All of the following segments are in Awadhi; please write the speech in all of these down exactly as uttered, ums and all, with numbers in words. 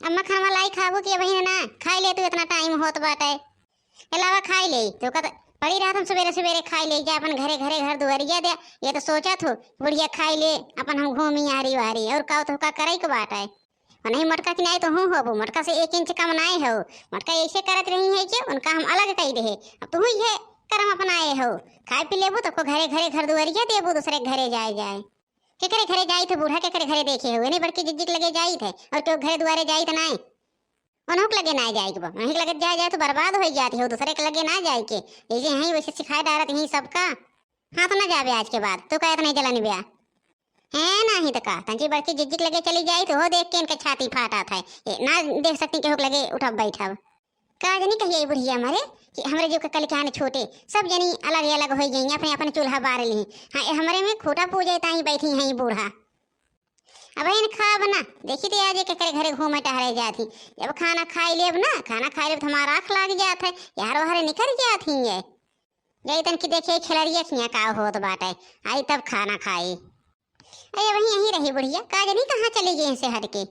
अम्मा, खाना लाई खाबू कि अबहिन ना? खाई ले तू, इतना टाइम होत बाटे। ए लावा खाई ले, तो का पड़ी रहत हम सुबेरे सुबेरे खाई ले, जा अपन घरे घरे घर दुआरिया दे। ये तो सोचत हो बुढ़िया खाई ले, अपन हम घूमी आरी वारी, और का तो का करे के बाटे। और नहीं मोटका की नाई तो हूँ होबो, मोटका से एक इंच कम नाई हो। मोटका ऐसे करत रही है कि उनका हम अलग कही रहे, अब तू ये करम अपनाए हो। खाए पी लेबू तो को घरे घरे घर दुआरिया देबू, दूसरे के घरे जाए जाए। केकरे घरे जाइत है बूढ़ा, केकरे घरे देखे हो? नहीं बड़की जिज्जी के लगे जाइत है, और क्यों घरे दुआरे जाइत नाई। उन्हों के लगे ना जाए के बा, उन्हीं के लगे जाए जाए तो बर्बाद हो जाती हो, दूसरे के लगे ना जाए के। जैसे यहीं वैसे सिखाए डारत यहीं सबका। हाँ तो ना जाबे आज के बाद, तू कहत नहीं जलन ब्या। है नहीं तो का, तंची बड़की जिज्जी के लगे चली जाई तो हो देख के इनके छाती फाटा था। ये ना देख सकती केहू के लगे उठब बैठब। का जनी कहिए ई बुढ़िया मरे कि हमरे जो के कल के आने छोटे, सब जनी अलग अलग हो गई, अपने अपने चूल्हा बार ली। हाँ, ये हमरे में खूटा पूजे ताई बैठी हैं ई बूढ़ा। अब इन खाब ना, देखी थे आज केकरे घरे घूमे टहरे जात ही। जब खाना खाई लेब ना, खाना खाई लेब तो हमारा आँख लाग जात है, यार वहरे निकल जात ही है। जैतन की देखिए खिलरिया खिया का होत बाटे, आई तब खाना खाई। अरे वहीं यहीं रही बुढ़िया, का जनी कहाँ चली गई इनसे हट के।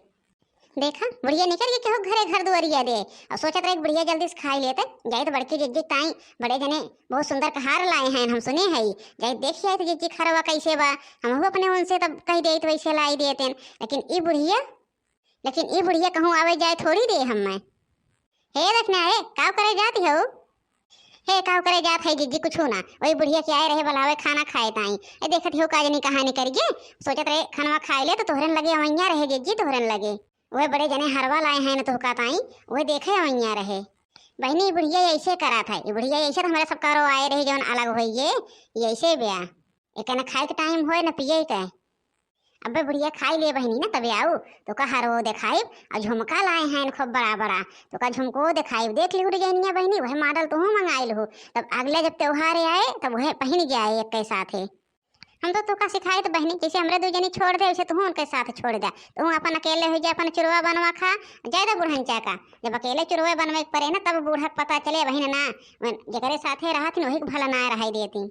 देखा बुढ़िया निकल के केहू घरे घर दुआरिया दे, और सोचत रहे बुढ़िया जल्दी से खाई लेते, जाई तो बड़की जिज्जी ताई बड़े जने बहुत सुंदर कहार लाए हैं, हम सुने हैं। जाई देखी आई तो जिज्जी खरवा कैसे बा, हम अपने उनसे तब कह दे तो वैसे लाई देते। लेकिन ई बुढ़िया, लेकिन ई बुढ़िया कहूँ आवे जाए थोड़ी दे हम मैं। हे दखना, हे काव करे जाती हो? हे काव करे जात है जिज्जी? कुछ ना, वही बुढ़िया के आए रहे बुलावे खाना खाए ताई। ए देखत हो का जनी कहानी कर गए, सोचत रहे खानवा खाए ले तो तोहरन लगे अवैया रहे जिज्जी, तोहरन लगे। वह बड़े जने हरवा लाए हैं न तोहका ताई, वह देखे अवैया रहे। बहनी, ई बुढ़िया ऐसे करा था, ई बुढ़िया ऐसे तो हमारे सब कारो आए रहे जौन अलग होइए, ये ऐसे ब्या। एक न खाए के टाइम होए न पिए के। अबे बुढ़िया खाई ले बहनी ना तबे आऊ, तो का हरवो देखाइब, और झुमका लाए हैं खूब बड़ा बड़ा, तो का झुमको देखाइब। देख लिहू डिजाइनिया बहनी, वह मॉडल तू मंगाई लहू, तब अगले जब त्योहार आए तब वह पहन जाए एक के साथे। हम तो तोका सिखाए तो बहनी, जैसे हमरे दू जनी छोड़ दे वैसे तू उनके साथ छोड़ दे, तू अपन अकेले हो जा, अपन चुरवा बनवा खा, ज्यादा बुढ़न चाका। जब अकेले चुरवा बनवे के पड़े ना तब बूढ़ा के पता चले बहन ना, जेकरे साथे रहत न वही के भला ना रहाई देती।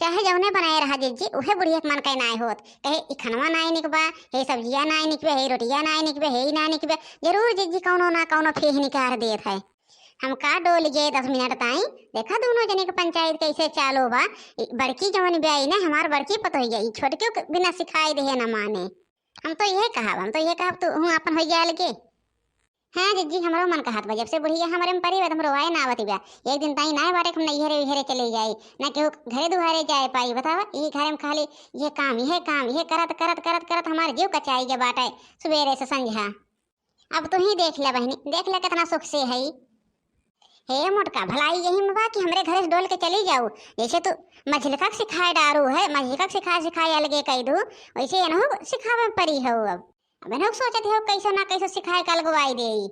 चाहे जौने बनाए रहा जिज्जी, उहे बुढ़िया के मन के नाय होत। कहे, "ई खनवा नाय निक बा, हे सब्जिया नाय निक बे, हे रोटिया नाय निक बे, हे ई नाय निक बे।" जरूर जिज्जी कौनो ना कौनो फेह निकार देत है। हम का डोल गए दस मिनट ताई, देखा दोनों जने के पंचायत कैसे चालू बा। ई बड़की जौन ब्याई ने हमार बड़की पतोहिया, ई छोटकियों के बिना सिखाए देहे ना माने। हम तो यह कहब, हम तो यह कहब, तू हूँ अपन हो गया अलगे। हाँ जिज्जी, हमरो मन कहत बा, जब से बुढ़िया हमरे में परी बा, त हमरो आए ना आवत बा। एक दिन ताई नाय बाटे, हम नैहरे उहरे चले जाई, ना केहू घरे दुआरे जाए पाई। बतावा, ई घरे में खाली ये काम, ये काम, ये करत, करत, करत, करत हमार जीव कचाई गए बाटे सुबेरे से संझा। अब तू ही देख ले बहनी, देख ले कितना सुख से है। हे मोटका, भलाई यही में बा कि हमरे घरे से डोल के चली जाऊ। जैसे तू मझिलका के सिखाए डारू है, मझिलका के सिखाए सिखाए अलगे कई दू, वैसे एनहू सिखावे में परी हो। अब अब एनहू सोचत हो कैसे ना कैसे सिखाए का लगवाई देई।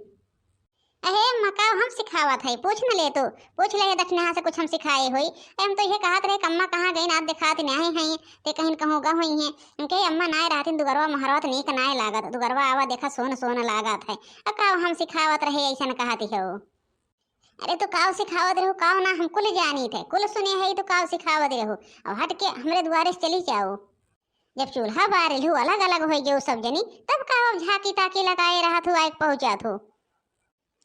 अहे मकाओ हम सिखावत है, पूछ न ले तू, पूछ ले दखिनहा से कुछ हम सिखाए होई। ए, हम तो ये कहत रहे कि अम्मा कहाँ गई ना, देखात नहीं है, ते कहीं कहूँ गा हुई है। हम कहे अम्मा नाय रहतिन, दुगरवा महरवत नीक नाय लागत, दुगरवा आवा देखा सोन सोन लागत है। अब का हम सिखावत रहे ऐसन कहत हो? अरे तू काव सिखावत रहू, काव ना हम कुल जानी थे, कुल सुने है तू काव सिखावत रहू। अब हट के हमरे दुआरे से चली जाओ। जब चूल्हा बार लू अलग अलग हो गए सब जनी, तब काव अब झाकी ताकी लगाए रहत हो, आए पहुँचत हो।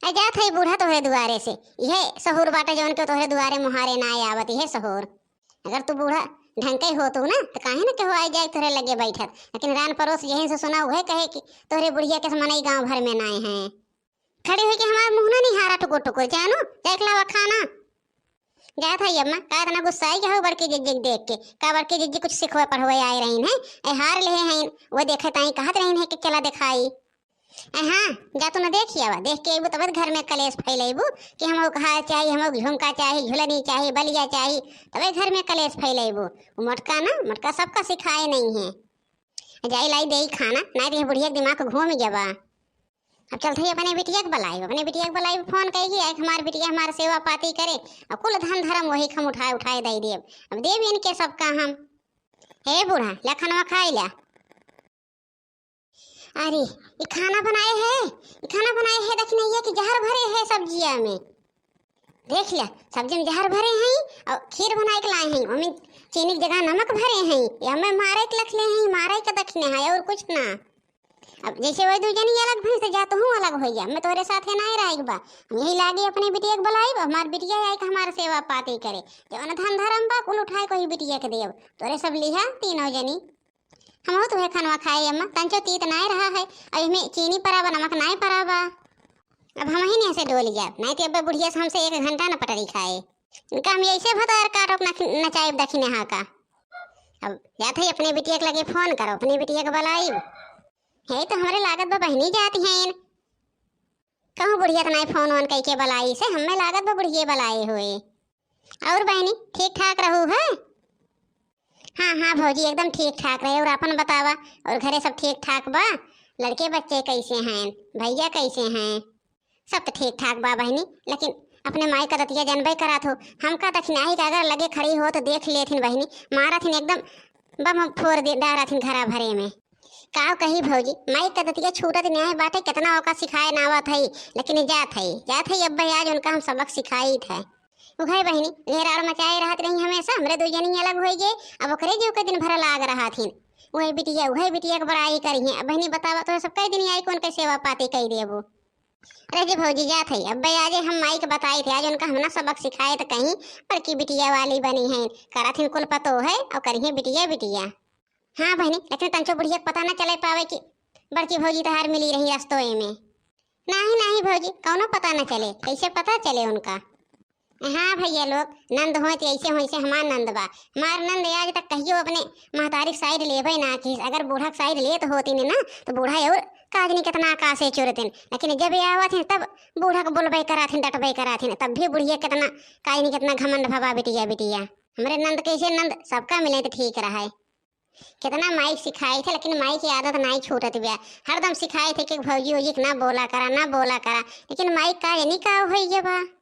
आ जात है बूढ़ा तोहरे दुआरे से, यह सहूर बाटे जौन के तोहरे दुआरे मुहारे ना आवत, यह सहूर। अगर तू बूढ़ा ढंग के हो तू ना, तो काहे ना केहू आए जाए तोहरे लगे बैठत। लेकिन रान परोस यहीं से सुना, वह कहे कि तोहरे बुढ़िया के मनई गांव भर में नाए हैं। खड़ी होके हमार मुंह ना निहारा टुकुर टुकुर, जानू, देख लावा खाना। जात है अम्मा, का इतना गुस्सा है क्या हो बड़की जिज्जी के देख के? का बड़की जिज्जी कुछ सिखवे पढ़वे आए रही हैं? ए हार ले हैं, वो देखे ताई कहत रही हैं कि चला दिखाई। ए हाँ, जा तू ना देखी आवा, देख के अबू तब घर में कलेश फैलेबू कि हम कहा चाहिए, हम झुमका चाहिए, झुलनी चाहिए, बलिया चाहिए, तबे घर में कलेश फैलेबू। वो मोटका ना, मोटका सबका सिखाए नहीं है। जाई लाई देई खाना, नहीं तो ये बुढ़िया के दिमाग घूम जाबा। अब चलत है अपने बिटिया के बुलाइब, अपने बिटिया के बुलाइब, फोन कही कि एक हमार बिटिया हमार सेवा पाती करे, और कुल धन धर्म वही हम उठाए उठाए दे देब। अब देब इनके सबका हम। हे बूढ़ा, ले खनवा खाई ला। अरे, ये खाना बनाए है, ये खाना बनाए है दखिनैया कि जहर भरे है सब्जिया में। देख लिया, सब्जी में जहर भरे हैं और खीर बनाए के लाए हैं, ओमे चीनी की जगह नमक भरे हैं, या मैं मारे के लखले हैं, मारे के दखिने हैं और कुछ ना। अब जैसे वही दुइ जनी अलग भइस, तो जा तुहूँ अलग होइ जा। मैं तोहरे साथे नाहीं रहइ के बा। हम यही लागे अपने बिटिया के बुलाइब, अब हमार बिटिया आई के हमार सेवा पाती करे। जवन धन धरम बा, कुल उठाए कोई बिटिया के देब। तोहरे सब लिहा तीनों जनी। हमहू तुहे खनवा खाए अम्मा, तंचो तीत नाहीं रहा है। अब इहमें चीनी परा बा, नमक नाहीं परा बा। अब हमही नहीं से डोल जाब, नाहीं तो अब बुढ़िया से हमसे एक घंटा न पटरी खाए। इनका हम ऐसे भतार काटो न, नचाइब दखिने हा का। अब जात है अपने बिटिया के लगे फोन करो, अपने बिटिया के बुलाइब। हे तो हमरे लागत बा बहिनी जाती हैं। कहूँ बुढ़िया तो नाहीं फोन वोन कइके बुलाई से, हमें लागत बा बुढ़िया बुलाए हुए। और बहिनी ठीक ठाक रहू है? हाँ, हाँ भौजी, एकदम ठीक ठाक रहे। और अपन बतावा, और घरे सब ठीक ठाक बा? लड़के बच्चे कैसे हैं? भैया कैसे हैं? सब तो ठीक ठाक बा बहिनी, लेकिन अपने माई का दतिया जनबे करत हो। हमका दखिनाही का अगर लगे खड़ी हो तो देख लेथिन बहिनी, मारथिन एकदम बम फोर दे, डारथिन घरा भरे में। का कही भौजी, माई का दतिया छूटत नाहीं बाटे, कितना ओका सिखाए ना आवत है, लेकिन जात है, जात है अब आज उनका हम सबक सिखाइत है। उघे बहिनी, घेराड़ मचाए रहत रही हमेशा, हमरे दुइ जनी अलग होइ गए, अब ओकरे जीव के दिन भर लाग रहथिन। उहे बिटिया, उहे बिटिया के बड़ाई करिहें। अब बहिनी बतावा, तोहरे सब कई दिन आई कौन के सेवा पाती कई देबो। अरे जी भौजी जात है, अब आजे हम माई के बताइत है, आज उनका हम ना सबक सिखाइत कहीं, बड़की बिटिया वाली बनी हैं, करथिन कुल पतो है और करिहें बिटिया बिटिया। हाँ बहिनी, लेकिन तंचो बुढ़िया के पता ना चले पावे कि बड़की भौजी तहार मिली रही रस्तों में। नाहीं, नाहीं भौजी, कौनो पता ना चले, कैसे पता चले उनका? हाँ भैया लोग, नंद होय तो ऐसे होय से हमार नंद बा। हमार नंद आज तक कहियो अपने महतारी के side लेबे ना किस। अगर बूढ़ा के side लेत होती ने ना, तो बूढ़ा और काजनी कितना आकाशे चुरतिन। लेकिन जब ये आवत हैं, तब बूढ़ा के बोलबे कराथिन, डटबे कराथिन, तब भी बुढ़िया कितना काजनी कितना घमंड भवा बिटिया, बिटिया। हमरे नंद कैसे नंद सबका मिले तो ठीक रहे। कितना माई सिखाई थे, लेकिन माई की आदत नाई छूटत बिया। हरदम सिखाई थे कि भौजी, भौजी के ना बोला करा, ना बोला करा, लेकिन माई का ये नहीं का होई गया बा।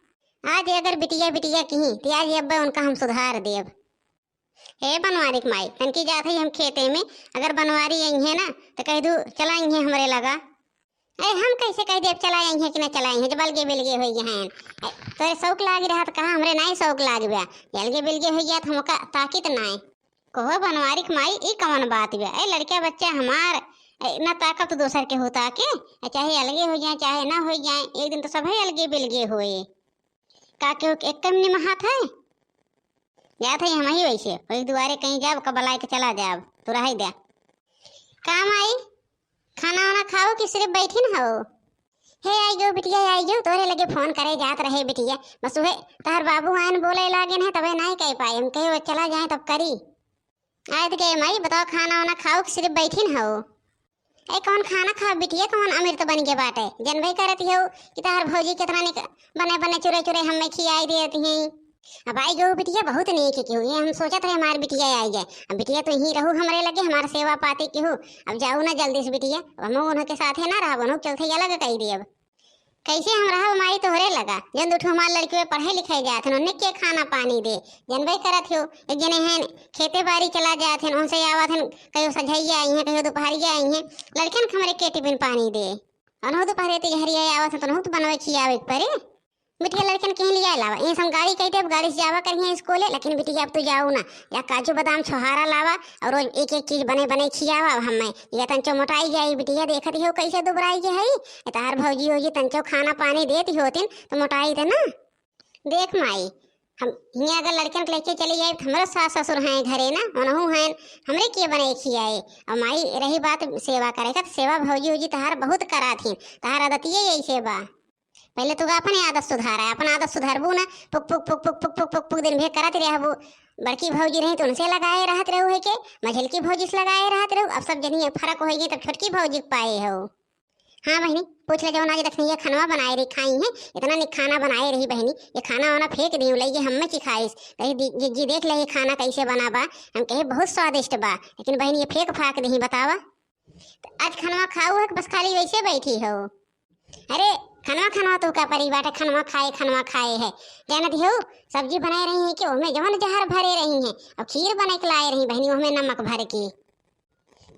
आज अगर बिटिया, बिटिया की, तो आज अब्बा उनका हम सुधार देब। ए बनवारी के माई, तनकी जात है हम खेते में, अगर बनवारी आई है ना, तो कह दू, "चला आई है हमरे लगा।" ए, हम कैसे कह देब चला आई है कि ना चला आई है, जब अलगे बिलगे होई गए हैं। ए, तोरे शौक लाग रहा तो कहा, हमरे नाई शौक लाग बा। जे अलगे बिलगे होई गया तो हमका ताकित नाई। कहो बनवारी के माई, ई कवन बात बा? ए, लड़का बच्चा हमार, ए, ना ताकब तो दोसर के होता के, ए, चाहे अलगे हो जाए, चाहे ना हो जाए, एक दिन तो सभे अलगे बिलगे होए। का केहू के एक कम निमहात है? जात है हम ही वैसे, वही दुआरे कहीं जाब, कब लाई के चला जाब, तू रह दे। का माई, खाना वाना खाओ कि सिर्फ बैठी न हो? हे आई गो बिटिया, आई गो, तोरे लगे फोन करे जात रहे बिटिया, बस उहे तहर बाबू आयन बोले लागे न, तबे नाई कह पाए, हम कहे वो चला जाए तब करी। आए तो गए माई, बताओ खाना वाना खाओ कि सिर्फ बैठी न हो? ए, कौन खाना खा बिटिया, कौन अमृत बन के बाटे? जनबे करत हो कि तहार भौजी कितना निक बने बने चुरे चुरे हमें खियाई देती हैं। अब आई गो बिटिया बहुत नीक की हुई, हम सोचत रहे हमार बिटिया आई जाए। अब बिटिया तो यहीं रहू हमरे लगे, हमार सेवा पाती की हो। अब जाऊ ना जल्दी से बिटिया, अब हम उन्हों के साथ है ना रहब, उन्हों के चलते अलग कही देब। कैसे हम रहब माई तोहरे लगा, जन दुठो हमार लड़कियों पढ़े लिखे जात हैं, उन्हें के खाना पानी दे? जनबे करत हो, एक जने हैं खेते बाड़ी चला जात हैं, उनसे आवत हैं, कहियो संझैया आई हैं, कहियो दोपहरिया आई हैं, लड़कन के हमरे के टिफिन पानी दे। अनहु दोपहरे ते जहरिया आवत हैं, तो नहु तो बनवे खियावे के परे। बिटिया लड़कन कहीं लिया लावा, ये सब गाड़ी कह दे, अब गाड़ी से जावा करिए स्कूले, लेकिन बिटिया अब तो जाओ ना, या काजू बादाम छोहारा लावा और रोज एक एक चीज बने बने खियावा। अब हमें या तंचो मोटाई जाई बिटिया, देखत ही हो कैसे दुबराई के है। ए तहार भौजी हो जी तंचो खाना पानी देती होतिन तो मोटाई थे ना। देख माई, हम हियाँ अगर लड़कन के लेके चली जाए तो हमरो सास ससुर हैं घरे ना, ओनहु हैं, हमरे के बने खियाए। और माई रही बात सेवा करे का, तो सेवा भौजी हो जी तहार बहुत करा थी, तहार आदतिये यही से बा। पहले तू अपन आदत सुधारा, अपन आदत सुधारबू ना, पुक पुक पुक पुक पुक पुक पुक पुक दिन भे करत रहबू। बड़की भौजी रही तो उनसे लगाए रहत रहू है के, मझलकी भौजी से लगाए रहत रहू, अब सब जनी फर्क हो गई, तब छोटकी भौजी के पाए हो। हाँ बहिनी, पूछ ले जौन आज रखनी है, खनवा बनाए रही, खाई है, इतना निक खाना बनाए रही बहिनी, ये खाना वाना फेंक दी, लई के हमें चिखाइस, कही दी, जी, जी देख ले ये खाना कैसे बना बा, हम कहे बहुत स्वादिष्ट बा, लेकिन बहिनी ये फेंक फाक दही बतावा। आज खनवा खाऊ है कि बस खाली वैसे बैठी हो? अरे खनवा खनवा तो का परी बाटे, खनवा खाए खनवा खाए है। जानत हो सब्जी बनाए रही है कि ओमे जवन जहर भरे रही है, अब खीर बने के लाए रही बहिनी ओमे नमक भर के।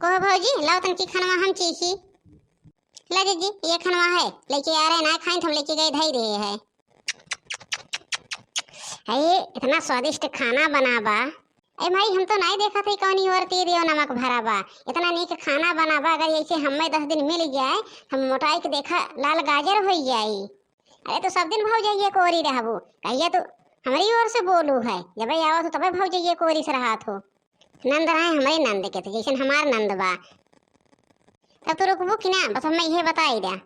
कहो भौजी लाओ तनकी खनवा हम चीखी। ला जीजी ये खनवा है, लेके आ रहे ना खाई तो हम लेके गए धई रहे है। अरे इतना स्वादिष्ट खाना बना बा। ए माई, हम तो नाई देखत हई कौनी ओर तेल अउ नमक भरा बा। इतना नीक खाना बना बा, अगर ऐसे हमें दस दिन मिल जाए, हम मोटाई के देखा लाल गाजर होइ जाई। अरे तो सब दिन भौजइये कोरी रहबू, कहिया तो हमरी ओर से बोलू है, जबे आवत हो तबे भौजइये कोरी से रहत हो। नंद रहे हमरे नंद के, तो जैसन हमार नंद बा। तब तू रुकबू कि ना, बस हमें इहे बताई दे।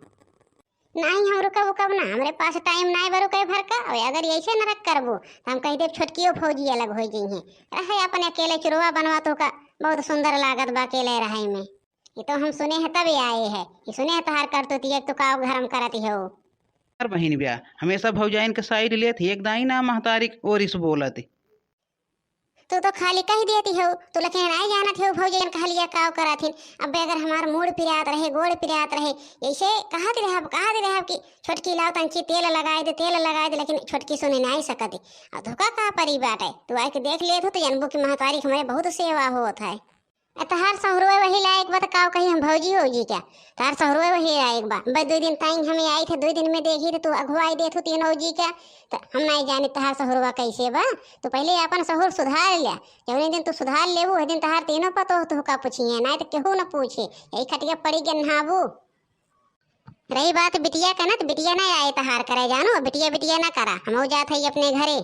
नहीं, हम रुकब उकब ना, हमरे पास टाइम नाई बा रुके भर का। और अगर ऐसे नरक करबू, तो हम कह देब छोटकियो फौजी अलग हो जइहें। रहे अपन अकेले चुरवा बनवा तो का बहुत सुंदर लागत बा अकेले रहे में। ये तो हम सुने हैं तब आए हैं, ये सुने हैं तोहार करतूती, एक तो काव घर में करत हो। यार बहिन ब्या, हमेशा भौजाइन के साइड लेत ही, एक दाई ना महतारी के ओर इस बोलत ही। तू तो खाली कह देती हो, तू लेकिन नाई जानत हो भौजाइन कहलिया काव करत हिन। अबे अगर हमार मूड़ पिरात रहे, गोड़ पिरात रहे, ऐसे कहत रहब, कहत रहब कि छोटकी लाओ तंची तेल लगाए दे, तेल लगाए दे, लेकिन छोटकी सुने नाई सकत। अब धोखा का परी बाटे, तू आके देख लेत हो तो जानबू कि महतारी के हमरे बहुत सेवा होत है। ए, तहार सहुरवे वही लायक बा, त काव कही हम भौजी हो जी क्या? तहार सहुरवे वही लायक बा। बस दुई दिन ताई हमें आई थे, दुई दिन में देखी थे, तू अगुवाई देत हो तीनों जी क्या? त हम नहीं जाने तहार सहुरवा कैसे बा। तू पहले अपन सहुर सुधार लिया, जौने दिन तू सुधार लेबू, वही दिन तहार तीनों पतोह तोहका पूछिए, नहीं तो केहू न पूछे। यही खटिया पड़ी के नहाबू। रही बात बिटिया का ना, तो बिटिया ना आए तहार करे, जानो, बिटिया, बिटिया ना करा, हम जात है अपने घरे।